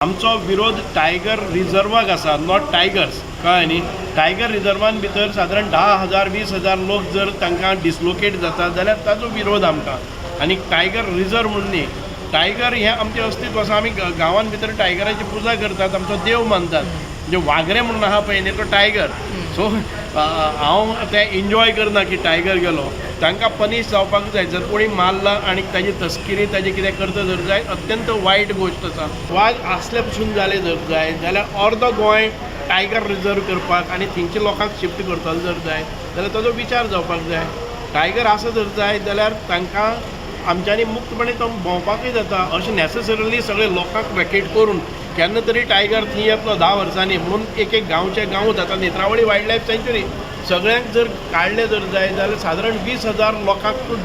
आमचो विरोध टायगर रिजर्वाक आसा, not tigers. कळ्ळें न्ही? टायगर रिजर्वान भितर सादारण 10,000 20,000 लोक जर तांकां डिसलोकेट जाता जाल्यार ताजो विरोध आमकां. आनी टायगर रिजर्व म्हणून न्ही, टायगर हें आमचें अस्तित्व आसा. आमी गांवान भितर टायगराची पुजा करतात, आमचो देव मानतात. म्हणजे वागरे म्हणून आहा पळय न्ही, तो टायगर. सो हांव तें एन्जॉय करना की टायगर गेलो. तांकां पनीश जावपाक जाय. जर कोणी मारला आनी ताजी तस्किरी, ताजी कितें करता जर जाय, अत्यंत वायट गोश्ट आसा. वाग आसले पसून जाले जर जाय जाल्यार अर्दो गोंय टायगर रिजर्व करपाक आनी थंयच्या लोकांक शिफ्ट करतलो जर जाय जाल्यार ताजो विचार जावपाक जाय. टायगर आसा जर जाय जाल्यार तांकां आमच्यांनी मुक्तपणे तो भोंवपाकूय जाता. अशें नॅसेसरिली सगळे लोकांक वेकेट करून केन्ना तरी टायगर थंय येतलो 10 वर्सांनी म्हणून एक एक गांवचे गांवूच. आतां नेत्रावळी वायल्ड लायफ सँच्युरी सगळ्यांक जर काडले जर जाय जाल्यार सादारण 20,000 लोकांक तूं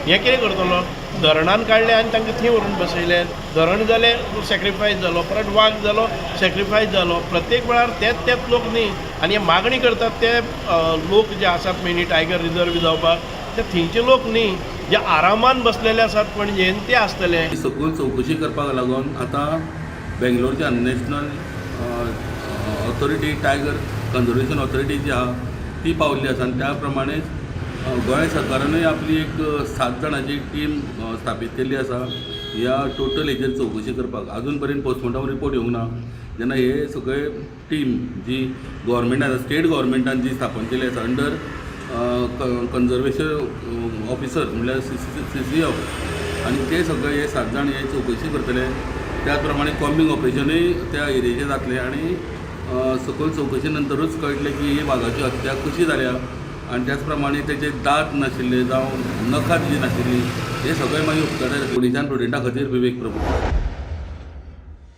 हें कितें करतलो? धरणान काडले आनी तांकां थंय व्हरून बसयले. धरण जालें सॅक्रिफायस जालो, परत वाग जालो, सॅक्रिफायस जालो. प्रत्येक वेळार तेच तेच लोक न्ही. आनी हे मागणी करतात ते लोक जे आसात पळय न्ही टायगर रिजर्व जावपाक, ते थंयचे लोक न्ही, जे आरामान बसलेले आसात पणजेन ते आसतले. सखोल चवकशी करपाक लागून आतां बेंगलोरच्यान National Authority, Tiger Conservation Authority जी आहा ती पावल्ली आसा. आनी त्या प्रमाणेच गोंय सरकारानूय आपली एक सात जाणांची टीम स्थापीत केल्ली आसा ह्या टोटल हेजेर चवकशी करपाक. अजून पर्यंत पोस्टमॉर्टम रिपोर्ट येवंक ना. जेन्ना हे सगळे टीम जी गोवोरमेंटान, स्टेट गोवोरमेंटान जी स्थापन केल्ली आसा अंडर कन्जर्वेशन ऑफिसर म्हणल्यार CCF, आनी ते सगळे हे सात जाण हे चवकशी करतले. त्याच प्रमाणे कॉम्बिंग ऑपरेशनूय त्या एरियेचेर जातलें आनी सकयल चवकशे नंतरूच कळटलें की ही वागाची हत्या कशी जाल्या आनी त्याच प्रमाणे तेचे दांत नाशिल्ले जावं नखां तेजी नाशिल्ली, हे सगळें मागीर उक्ताडार. पुलिसान प्रुडंटा खातीर विवेक प्रभू.